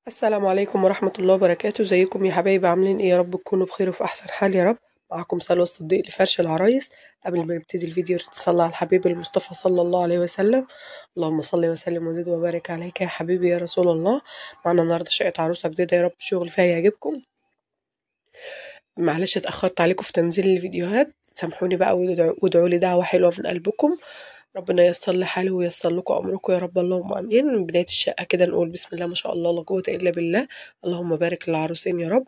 السلام عليكم ورحمة الله وبركاته. ازيكم يا حبايبي، عاملين ايه؟ يا رب تكونوا بخير وفي احسن حال يا رب. معاكم سلوى الصديق لفرش العرايس. قبل ما نبتدي الفيديو تصلى على الحبيب المصطفى صلى الله عليه وسلم. اللهم صل وسلم وزد وبارك عليك يا حبيبي يا رسول الله. معنا النهارده شقة عروسة جديدة، يا رب الشغل فيها يعجبكم. معلش اتأخرت عليكم في تنزيل الفيديوهات، سامحوني بقى وادعوا لي دعوة حلوة من قلبكم. ربنا ييسر لي حالي وييسر لكم امركم يا رب، اللهم امين. من بداية الشقة كده نقول بسم الله ما شاء الله لا قوة الا بالله، اللهم بارك للعروسين يا رب.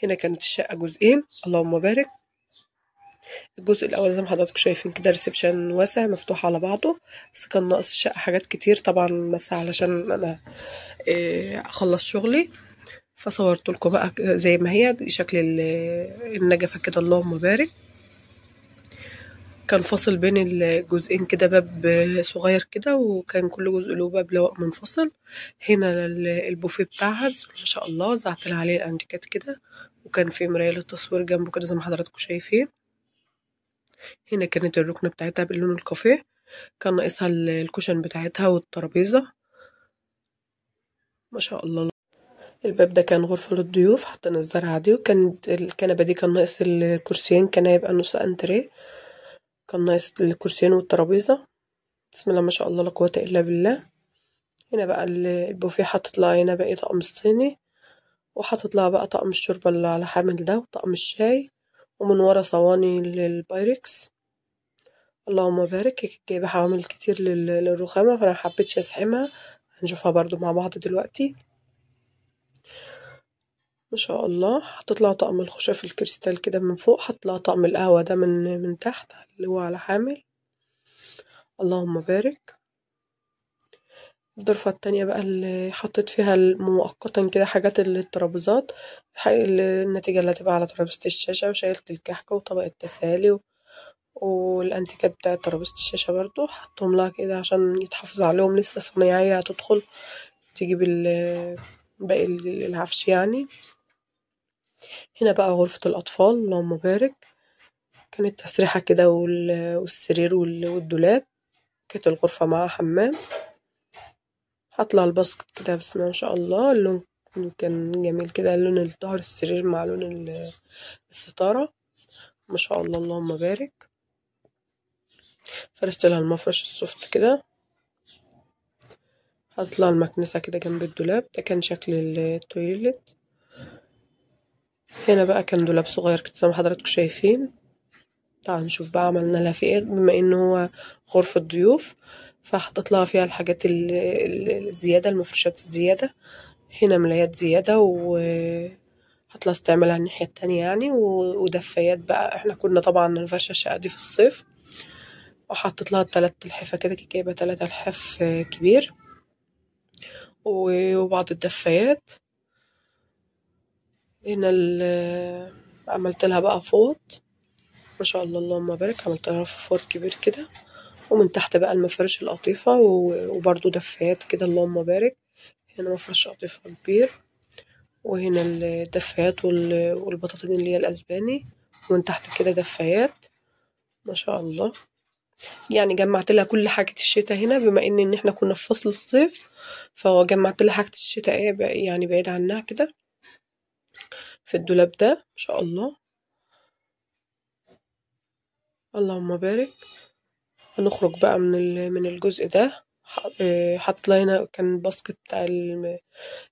هنا كانت الشقة جزئين، اللهم بارك. الجزء الاول زي ما حضراتكم شايفين كده reception واسع مفتوح على بعضه، بس كان ناقص الشقة حاجات كتير طبعا، بس علشان انا اخلص شغلي فصورت لكم بقى زي ما هي. دي شكل النجفه كده، اللهم بارك. كان فاصل بين الجزئين كده باب صغير كده، وكان كل جزء له باب لواء منفصل. هنا البوفيه بتاعها بسم الله ما شاء الله، وزعت لها عليه الانتيكات كده، وكان في مراية للتصوير جنبه كده زي ما حضراتكم شايفين. هنا كانت الركنه بتاعتها باللون الكافيه، كان ناقصها ال cushion بتاعتها والترابيزه ما شاء الله. الباب ده كان غرفة للضيوف، حطينا الزرعه دي، وكانت الكنبة دي كان ناقص الكرسيين، كان هيبقى نص انتريه، كان ناقص الكرسيين والترابيزه. بسم الله ما شاء الله لا قوة الا بالله. هنا بقى البوفيه حطت لها هنا بقى طقم الصيني، وحطت لها بقى طقم الشوربة اللي على حامل ده، وطقم الشاي، ومن ورا صواني للبايركس. اللهم بارك. جايبه حوامل كتير للرخامه، فانا محبتش اسحمها، هنشوفها برضو مع بعض دلوقتي ما شاء الله. حطيت لها طقم الخشاف الكريستال كده من فوق، حطيت لها طقم القهوة ده من تحت اللي هو على حامل، اللهم بارك. الضرفه التانية بقى اللي حطيت فيها مؤقتا كده حاجات الترابيزات، النتيجة اللي هتبقى على ترابيزة الشاشة، وشايلت الكحكه وطبق التسالي والانتيكات بتاعه ترابيزة الشاشة برضو حطهم لها كده عشان يتحافظ عليهم، لسه صنايعيه هتدخل تجيب باقي العفش يعني. هنا بقى غرفة الأطفال، اللهم بارك. كانت تسريحة كده والسرير والدولاب، كانت الغرفة معاها حمام. هطلع ال basket كده بسم الله ما شاء الله، اللون كان جميل كده، لون الظهر السرير مع لون الستارة ما شاء الله، اللهم بارك. فرشت لها المفرش ال soft كده، هطلع المكنسة كده جنب الدولاب. ده كان شكل ال toilet. هنا بقى كان دولاب صغير كده زي ما حضراتكم شايفين. تعالوا نشوف بقى عملنا لها في ايه، بما انه هو غرفة ضيوف فحطيت لها فيها الحاجات الزيادة، المفروشات الزيادة. هنا ملايات زيادة، وهطلع استعملها الناحية التانية يعني، ودفايات بقى. احنا كنا طبعا نفرش الشقة دي في الصيف، وحطيت لها 3 لحفة كده، جايبة 3 لحاف كبير وبعض الدفايات. هنا عملت لها بقى فوط ما شاء الله، اللهم بارك. عملت لها فوط كبير كده، ومن تحت بقى المفارش القطيفة وبرده دفايات كده، اللهم بارك. هنا مفرش قطيفة كبير، وهنا الدفايات والبطاطين اللي هي الاسباني، ومن تحت كده دفايات ما شاء الله. يعني جمعت لها كل حاجة الشتاء هنا، بما ان احنا كنا في فصل الصيف، فجمعت لها حاجة الشتاء ايه يعني بعيد عنها كده في الدولاب ده ما شاء الله، اللهم بارك. هنخرج بقى من الجزء ده. حطيت لها هنا كان باسكت بتاع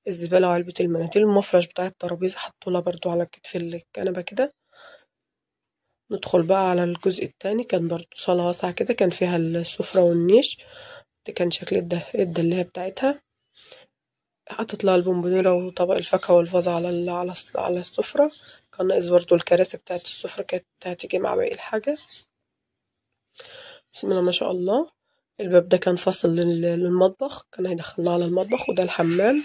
الزبالة وعلبة المناديل، المفرش بتاع الترابيزة حطوا لها برضو على كتف الكنبة كده. ندخل بقى على الجزء التاني، كان برضو صالة واسعة كده، كان فيها السفرة والنيش. ده كان شكل الدلاية بتاعتها. حطيت لها البونبونيرة وطبق الفاكهة والفازة على السفرة. كان ناقص برضو الكراسي بتاعت السفرة، كانت هتيجي مع باقي الحاجة. بسم الله ما شاء الله. الباب ده كان فاصل للمطبخ، كان هيدخلنا على المطبخ، وده الحمام.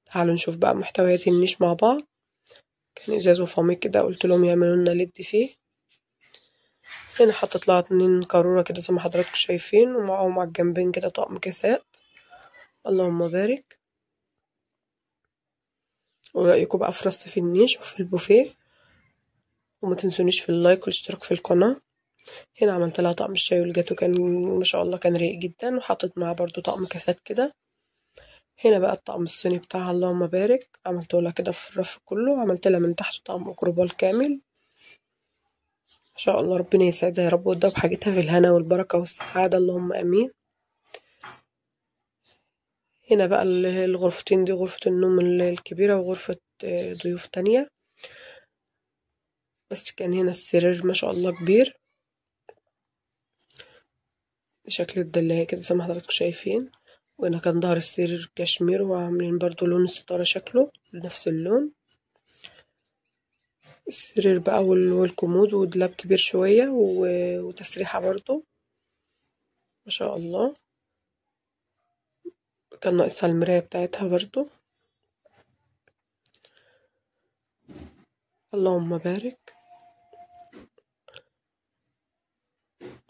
تعالوا نشوف بقى محتويات النيش مع بعض. كان ازاز وفامي كده، قلت لهم يعملوا لنا ليد فيه. هنا حطيت لها 2 قارورة كده زي ما حضراتكم شايفين، ومعاهم على الجنبين كده طقم كاسات، اللهم بارك. ورأيكم بقى في رص في النيش وفي البوفيه، وما تنسونيش في ال like والاشتراك في القناة. هنا عملت لها طقم الشاي والجاتو، كان ما شاء الله كان رايق جدا، وحطيت معاه برضو طقم كاسات كده. هنا بقى الطقم الصيني بتاعها اللهم بارك، عملته لها كده في الرف كله، عملت لها من تحت طقم أكروبال كامل ما شاء الله. ربنا يسعدها يا رب ويديها بحاجتها في الهنا والبركة والسعادة، اللهم امين. هنا بقى الغرفتين دي، غرفة النوم الكبيرة وغرفة ضيوف تانية، بس كان هنا السرير ما شاء الله كبير بشكل الدلاية كده زي ما حضراتكم شايفين. وهنا كان ظهر السرير كشمير، وعاملين برضو لون الستارة شكله بنفس اللون. السرير بقى والكومود ودولاب كبير شوية وتسريحة برضو ما شاء الله. كان ناقصها المراية بتاعتها برضو، اللهم بارك.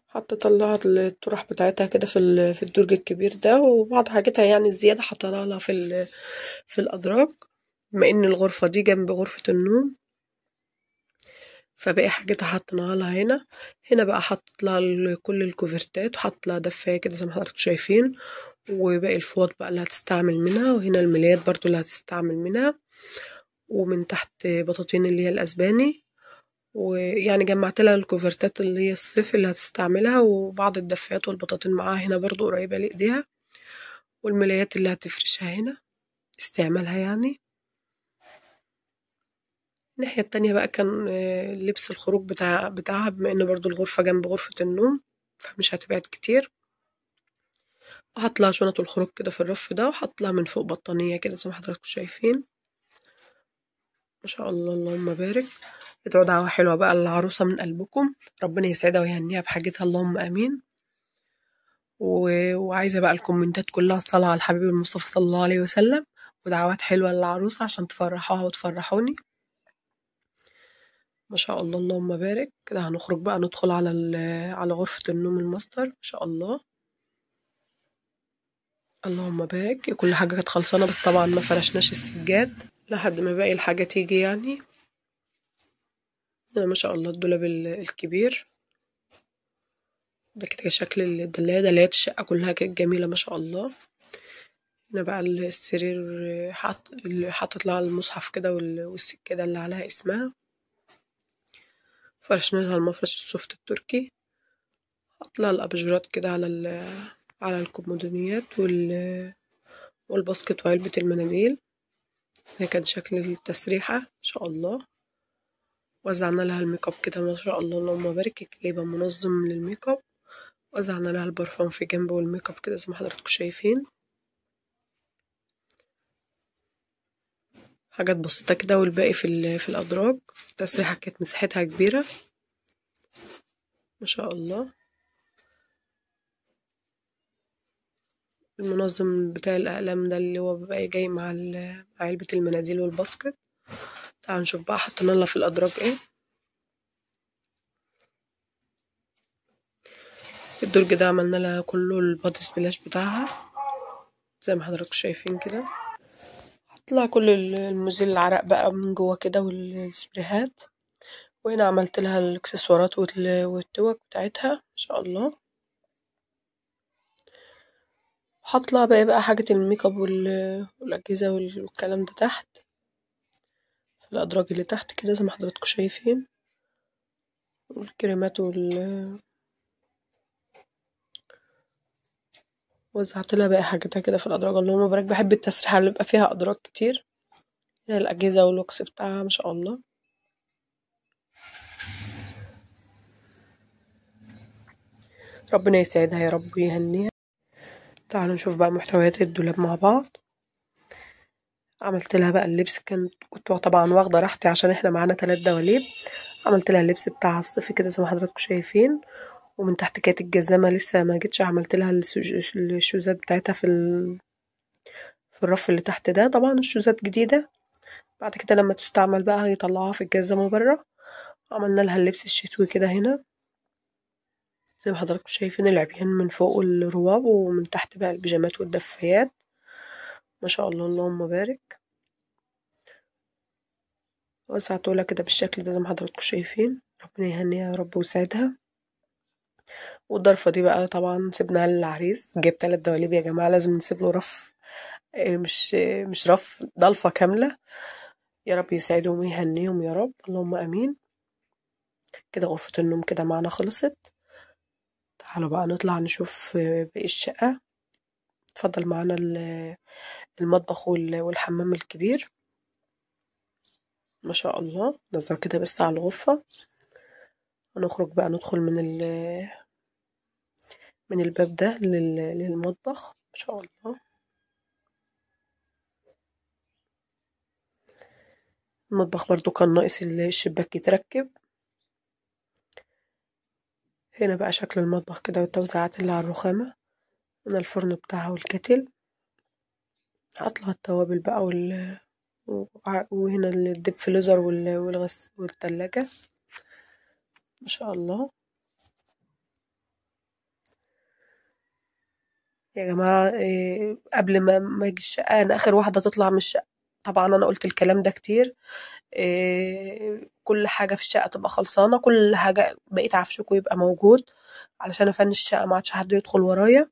حتى طلعت الطرح بتاعتها كده في الدرج الكبير ده، وبعض حاجتها يعني الزيادة حطيناها لها في الأدراج، بما ان الغرفة دي جنب غرفة النوم فباقي حاجتها حطيناها لها هنا. هنا بقى حطيت لها كل الكوفرتات، وحطيت لها دفاية كده زي ما حضراتكم شايفين، وباقي الفوط بقى اللي هتستعمل منها، وهنا الملايات برضو اللي هتستعمل منها، ومن تحت بطاطين اللي هي الأسباني. ويعني جمعت لها الكوفرتات اللي هي الصيف اللي هتستعملها، وبعض الدفايات والبطاطين معاها هنا برضو قريبة لإيديها، والملايات اللي هتفرشها هنا استعمالها يعني. الناحية التانية بقى كان لبس الخروج بتاعها، بما ان برضو الغرفة جنب غرفة النوم فمش هتبعد كتير. وحط لها شنط الخروج كده في الرف ده، وحط لها من فوق بطانية كده زي ما حضراتكم شايفين ما شاء الله اللهم بارك. ادعوا دعوة حلوة بقى للعروسة من قلبكم، ربنا يسعدها ويهنيها بحاجتها اللهم امين. وعايزة بقى الكومنتات كلها الصلاة على الحبيب المصطفى صلى الله عليه وسلم، ودعوات حلوة للعروسة عشان تفرحوها وتفرحوني ما شاء الله اللهم بارك. كده هنخرج بقى ندخل على غرفة النوم الماستر ما شاء الله اللهم بارك. كل حاجة كانت خلصانة، بس طبعا ما فرشناش السجاد لحد ما باقي الحاجة تيجي يعني. ما شاء الله الدولاب الكبير ده كده شكل الدلاية، دلايات الشقة كلها كانت جميلة ما شاء الله. هنا بقى السرير حاطط لها المصحف كده والسجادة اللي عليها اسمها، فرشنا لها المفرش السوفت التركي، حط لها الاباجورات كده على الكومودينيات والباسكت وعلبة المناديل. ده كان شكل التسريحة ما شاء الله. وزعنا لها الميك اب كده ما شاء الله اللهم بارك، جايبة منظم للميك اب. وزعنا لها البرفان في جنب والميك اب كده زي ما حضراتكم شايفين. حاجات بسيطة كده، والباقي في الأدراج. التسريحة كانت مساحتها كبيرة ما شاء الله. المنظم بتاع الأقلام ده اللي هو بيبقى جاي مع علبة المناديل وال basket. تعالوا نشوف بقى حطينا لها في الأدراج ايه. الدرج ده عملنا لها كله ال body splash بتاعها زي ما حضراتكم شايفين كده. حط لها كل المزيل العرق بقى من جوه كده والسبريهات. وهنا عملت لها الاكسسوارات والتوك بتاعتها ما شاء الله. وحط لها بقى حاجة الميك اب والأجهزة والكلام ده تحت في الأدراج اللي تحت كده زي ما حضراتكم شايفين، والكريمات وزعت لها باقي حاجتها كده في الأدراج اللهم بارك. بحب التسريحة اللي بيبقى فيها أدراج كتير. هنا الأجهزة والوكس بتاعها ما شاء الله. ربنا يسعدها يا رب ويهنيها. تعالوا نشوف بقى محتويات الدولاب مع بعض. عملت لها بقى اللبس، كنت طبعا واخده راحتي عشان احنا معانا 3 دواليب. عملت لها اللبس بتاعها الصيفي كده زي ما حضراتكم شايفين، ومن تحت كانت الجزمه لسه ما جتش. عملت لها الشوزات بتاعتها في الرف اللي تحت ده. طبعا الشوزات جديده، بعد كده لما تستعمل بقى هيطلعوها في الجزمه بره. عملنا لها اللبس الشتوي كده هنا زي ما حضراتكم شايفين، العبيان من فوق الرواب، ومن تحت بقى البيجامات والدفايات ما شاء الله اللهم بارك. وزعته لها كده بالشكل ده زي ما حضراتكم شايفين. ربنا يهنيها يا رب ويسعدها. والضرفه دي بقى طبعا سيبناها للعريس، جايب 3 دواليب يا جماعه، لازم نسيب له رف مش رف، ضلفة كاملة. يا رب يسعدهم ويهنيهم يا رب، اللهم امين. كده غرفة النوم كده معانا خلصت. تعالوا بقى نطلع نشوف باقي الشقة. اتفضل معانا المطبخ والحمام الكبير ما شاء الله. نظرة كده بس على الغرفة. هنخرج بقى ندخل من الباب ده للمطبخ ما شاء الله. المطبخ برضو كان ناقص الشباك يتركب. هنا بقى شكل المطبخ كده والتوزيعات اللي على الرخامة. هنا الفرن بتاعها والكتل. هطلع التوابل بقى وهنا الديب فريزر والتلاجة ما شاء الله. يا جماعة قبل ما اجي الشقة انا اخر واحدة تطلع من الشقة، طبعا انا قلت الكلام ده كتير. كل حاجة في الشقة تبقى خلصانة، كل حاجة بقيت عفشكم يبقى موجود علشان افنش الشقة ما عادش حد يدخل ورايا،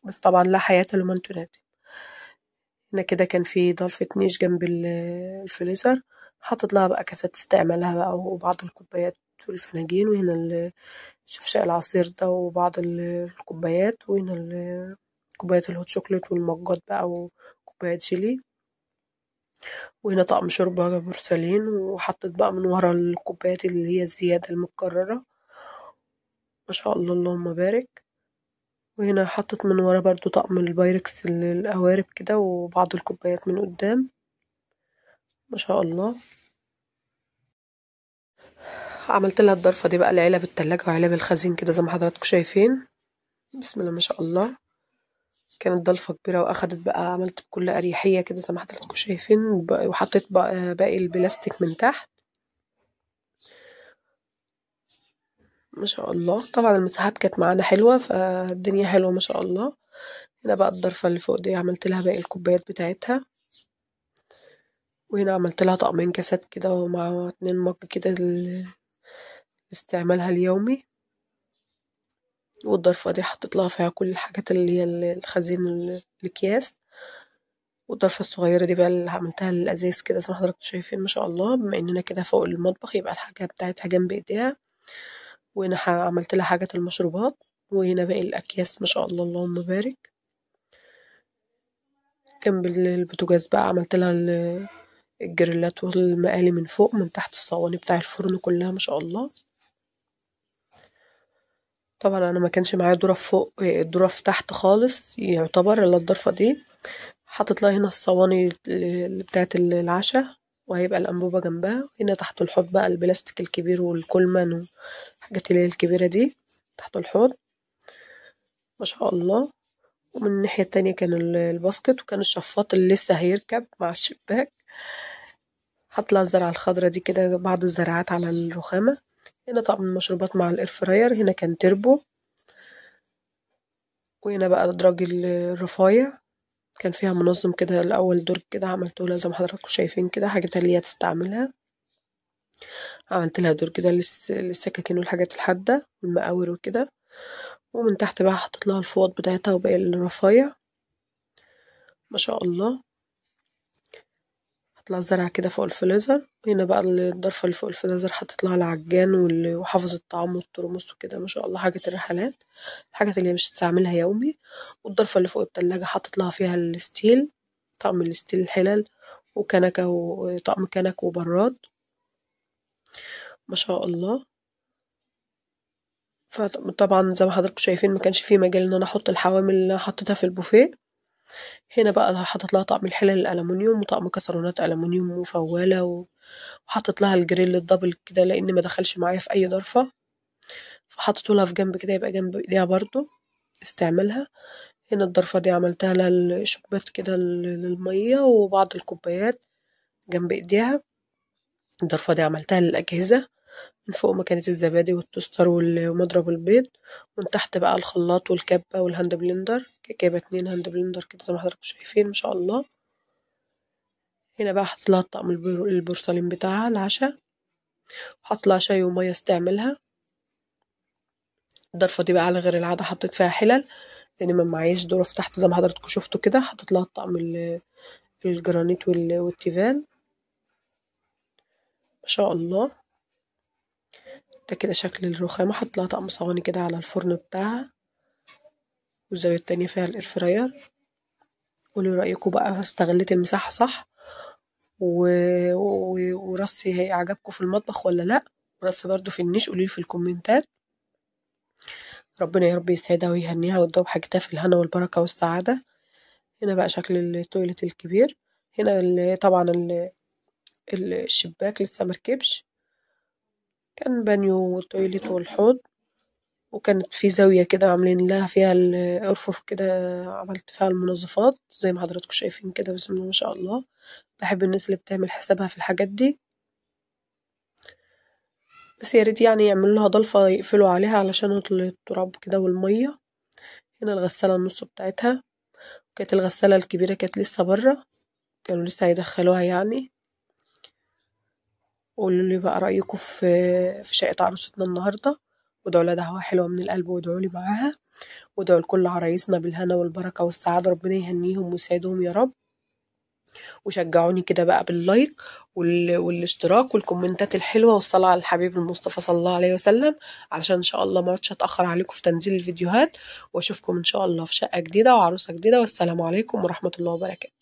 بس طبعا لا حياة لمن تنادي. هنا كده كان في ضلفة نيش جنب الفريزر، حاطط لها بقى كاسات استعمالها بقى وبعض الكوبايات والفناجين، وهنا شفشق العصير ده وبعض الكوبايات، وهنا كوبايات ال hot chocolate والمجات بقى وكوبايات جيلي، وهنا طقم شوربة بورسلين، وحطيت بقى من ورا الكوبايات اللي هي الزيادة المتكررة ما شاء الله اللهم بارك. وهنا حطيت من ورا برضو طقم البايركس القوارب كده وبعض الكوبايات من قدام ما شاء الله. عملت لها الضرفة دي بقى العلب التلاجة وعلب الخزين كده زي ما حضراتكم شايفين، بسم الله ما شاء الله. كانت ضلفة كبيرة واخدت بقى، عملت بكل اريحية كده زي ما حضراتكم شايفين، وحطيت بقى باقي البلاستيك من تحت ما شاء الله. طبعا المساحات كانت معانا حلوة فالدنيا حلوة ما شاء الله. هنا بقى الضرفة اللي فوق دي عملت لها باقي الكوبايات بتاعتها، وهنا عملت لها طقمين كاسات كده ومع 2 مج كده لاستعمالها اليومي. والضرفة دي حطيت لها فيها كل الحاجات اللي هي الخزين الاكياس. والضرفة الصغيرة دي بقى اللي عملتها للأزاز كده زي ما حضراتكم شايفين ما شاء الله. بما اننا كده فوق المطبخ يبقى الحاجة بتاعتها جنب ايديها. وهنا عملت لها حاجة المشروبات، وهنا باقي الأكياس ما شاء الله اللهم بارك. جنب البوتاجاز بقى عملت لها الجريلات والمقالي من فوق، من تحت الصواني بتاع الفرن كلها ما شاء الله. طبعا انا ما كانش معايا ظرف فوق، الظرف تحت خالص يعتبر الا الضرفه دي. حطيت لها هنا الصواني اللي بتاعت العشاء وهيبقى الانبوبه جنبها. هنا تحت الحوض بقى البلاستيك الكبير والكولمان والحاجات اللي هي الكبيره دي تحت الحوض ما شاء الله. ومن الناحيه التانية كان ال basket، وكان الشفاط اللي لسه هيركب مع الشباك. حط لها الزرعه الخضراء دي كده، بعض الزرعات على الرخامه. هنا طقم المشروبات مع ال air fryer، هنا كان تربو. وهنا بقى ادراج الرفايع كان فيها منظم كده الاول درج كده عملته لها زي ما حضراتكم شايفين كده، حاجات اللي هي تستعملها. عملت لها درج كده للسكاكين والحاجات الحاده والمقاور وكده. ومن تحت بقى حطيت لها الفوط بتاعتها وباقي الرفايع ما شاء الله. حطيت لها الزرع كده فوق الفريزر. وهنا بقى الضرفه اللي فوق الفريزر حطيت لها العجان وحافظ الطعام والترمس وكده ما شاء الله. حاجه الرحلات، الحاجات اللي هي مش هتستعملها يومي. والضرفه اللي فوق التلاجة حطيت لها فيها ال steel، طقم ال steel الحلل وكنكه وطقم كنك وبراد ما شاء الله. فطبعا زي ما حضراتكم شايفين ما كانش فيه مجال ان انا احط الحوامل اللي انا حطيتها في البوفيه. هنا بقى حطيت لها طقم الحلل الالومنيوم وطقم كسرونات الومنيوم وفواله، وحطيت لها ال grill ال double كده لان ما دخلش معايا في اي ضرفه، فحطيته لها في جنب كده يبقى جنب ايديها برضو استعملها. هنا الضرفه دي عملتها لها الشوبات كده للميه وبعض الكوبايات جنب ايديها. الضرفه دي عملتها للاجهزه، من فوق مكنه الزبادي وال toaster ومضرب البيض، ومن تحت بقى الخلاط والكبه وال hand blender. جايبه 2 hand blender كده زي ما حضراتكم شايفين ما شاء الله. هنا بقى حطيت لها الطقم البورسلين بتاعها العشاء، وحط لها شاي وميه استعملها. الضرفه دي بقى على غير العاده حطيت فيها حلل، لان ما معيش ظروف تحت زي ما حضراتكم شفتوا كده. حطيت لها الطقم الجرانيت والتيفال ما شاء الله. ده كده شكل الرخامة. حط لها طقم صواني كده على الفرن بتاعها، والزاوية التانية فيها ال air fryer. قولوا رأيكم بقى، استغليت المساحة صح؟ ورصي هي عجبكم في المطبخ ولا لا؟ رص برضو في النيش، قولولي في الكومنتات. ربنا يا رب يسعدها ويهنيها ويدوب حاجتها في الهنا والبركة والسعادة. هنا بقى شكل ال toilet الكبير. هنا طبعا الشباك لسه مركبش، كان بانيو وال toilet والحوض، وكانت في زاوية كده عاملين لها فيها الأرفف كده، عملت فيها المنظفات زي ما حضراتكم شايفين كده، بسم الله ما شاء الله. بحب الناس اللي بتعمل حسابها في الحاجات دي، بس يا ريت يعني يعملوا لها ضلفة يقفلوا عليها علشان التراب كده والمية. هنا الغسالة النص بتاعتها، كانت الغسالة الكبيرة كانت لسه برا، كانوا لسه هيدخلوها يعني. قولوا لي بقى رأيكم في شقة عروستنا النهاردة، وادعوا لها دعوة حلوة من القلب، وادعوا لي معاها، وادعوا لكل عرايسنا بالهنا والبركة والسعادة، ربنا يهنيهم ويسعدهم يا رب. وشجعوني كده بقى بال like والاشتراك والكومنتات الحلوة والصلاة على الحبيب المصطفى صلى الله عليه وسلم، علشان ان شاء الله ما اقعدش اتأخر عليكم في تنزيل الفيديوهات. واشوفكم ان شاء الله في شقة جديدة وعروسة جديدة، والسلام عليكم ورحمة الله وبركاته.